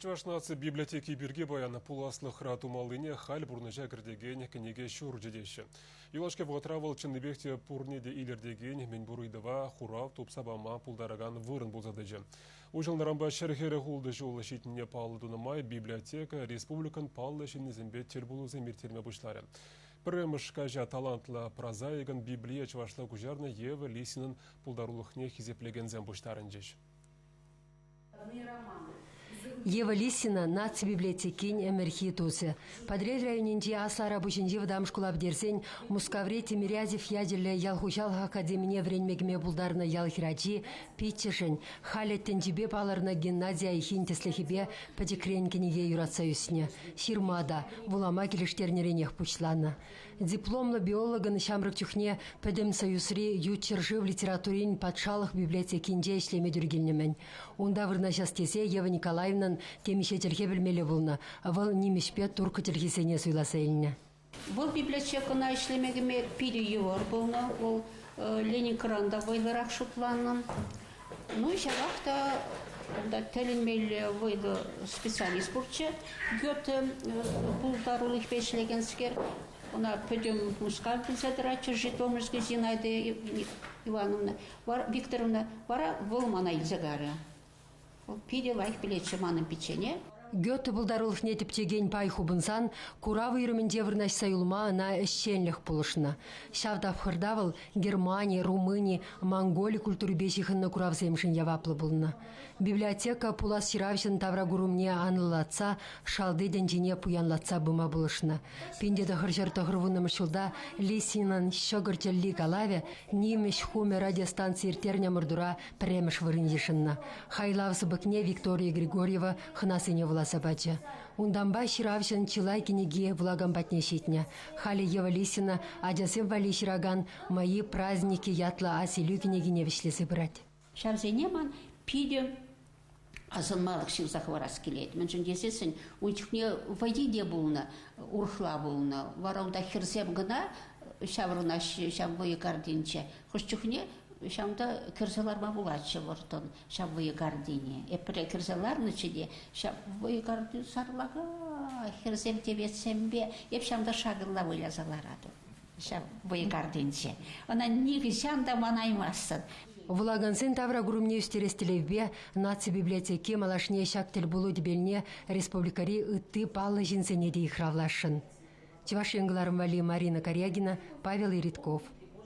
Чӑваш наци библиотеки пирки паян пуласлӑхра тумаллине халь пурнӑҫа кӗртекен кӗнеке ҫурчӗ теҫҫӗ. Юлашки вӑхӑтра вӑл чӑннипех те пурне те илӗртекен мӗнпур ыйтӑва хурав тупса пама пултаракан вырӑн пулса тӑчӗ. Уҫӑлнӑранпа 146 ҫул ҫитнине паллӑ тунӑ май библиотека республикӑн паллӑ ҫыннисемпе тӗлпулусем ирттерме пуҫларӗ. Пӗрремӗш каҫа талантлӑ прозаикӑн Библие чӑвашла куҫарнӑ Ева Лисинӑн пултарулӑхне хисеплекенсем пуҫтарӑнчӗҫ. Ева Лисина наци библиотекин ӗмӗрхи тусӗ. Патӑрьел районӗнчи Аслӑ Арапуҫӗнчи вӑтам шкула пӗтерсен Мускаври Тимирязев ячӗллӗ ял хуҫалӑх академине вӗренме кӗме пултарнӑ ял хӗрачи пиччӗшӗн, халӗ тӗнчипе палӑрнӑ Геннадий Айхин тӗслӗхӗпе пӗчӗкрен кӗнеке юратса ӳснӗ. Ҫырма та, вулама килӗштернӗренех пуҫланӑ. Дипломлӑ биологӑн ҫамрӑк чухне Пӗтӗм Союзри ют ҫӗршыв литературин патшалӑх библиотекинче ӗҫлеме тӳр килнӗ-мӗн. Унта вырнаҫас тесе Ева Николаевнӑн темиҫе чӗлхе пӗлмелле пулнӑ. Вӑл нимӗҫпе турккӑ чӗлхисене суйласа илнӗ. Вӑл библиотекӑна ӗҫлеме кӗме питӗ йывӑр пулнӑ. Вӑл Ленингран та вӑйлӑрах шутланнӑ. Ну, ҫавах та унта тӗлӗнмелле вӑйлӑ специалист пурччӗ. Гёте пултарулӑхпе ӗҫлекенскер. Ӑна пӗтӗм Мускав пӗлсе тӑратчӗ, Житомирский Зинаида Ивановна, Викторовна. Вара вӑл мана илсе карӗ. Вӑл питӗ лайӑх пӗлетчӗ манӑн пиччене. Гёте пултарулӑхне тӗпчекен пай хупӑнсан курав уйрӑмӗнче вырнаҫса юлма ӑна ӗҫченлӗх пулӑшнӑ. Ҫав тапхӑрта вӑл Германи, Румыни, Монголи культурипе ҫыхӑннӑ куравсемшӗн яваплӑ пулнӑ. Библиотека пулас ҫыравҫӑн тавракурӑмне анлӑлатса шалти тӗнчене пуянлатса пыма пулӑшнӑ. 1990 ҫулта Лисинӑн «Ҫӑкӑр чӗлли» калавӗ нимӗҫ хумӗ радиостанци ирттернӗ ӑмӑртура пӗрремӗш вырӑн йышӑннӑ. Хайлав сыпӑкне Виктория Григорьева хӑнасене вуласа пачӗ. Унтанпа ҫыравҫӑн чылай кӗнеки вулакан патне ҫитнӗ. Халӗ Ева Лисина ачасем валли ҫыракан «Мои праздники» ятлӑ асилӳ кӗнекине вӗҫлесе пырать. Ҫавсене ман питӗ асӑнмалӑх ҫырса хӑварас килет. Мӗншӗн тесессӗн ун чухне вӑййи те пулнӑ, урӑхла пулнӑ. Вара унта хӗрсем кӑна ҫаврӑнаҫҫӗ ҫав вӑйӑ картинче. Хӑш чухне ҫавӑнта кӗрсе ларма пулатчӗ вӑрттӑн ҫав вӑйӑ картине. Эп пӗрре кӗрсе ларнӑччӗ те ҫав вӑйӑ карти сарлака хӗрсем теветсемпе эп ҫавӑнта шакӑлла выляса ларатӑп ҫав вӑйӑ картинче. Ӑна нихӑҫан та манаймастӑн. Вулакансен тавракурӑмне ӳстерес тӗллевпе Наци библиотеки малашне ҫак тӗлпулу тӗпелне республикӑри ытти паллӑ ҫынсене те йыхравласшӑн. Чӑваш Ен кӑларӑм валли Марина Карягина, Павел Иритков.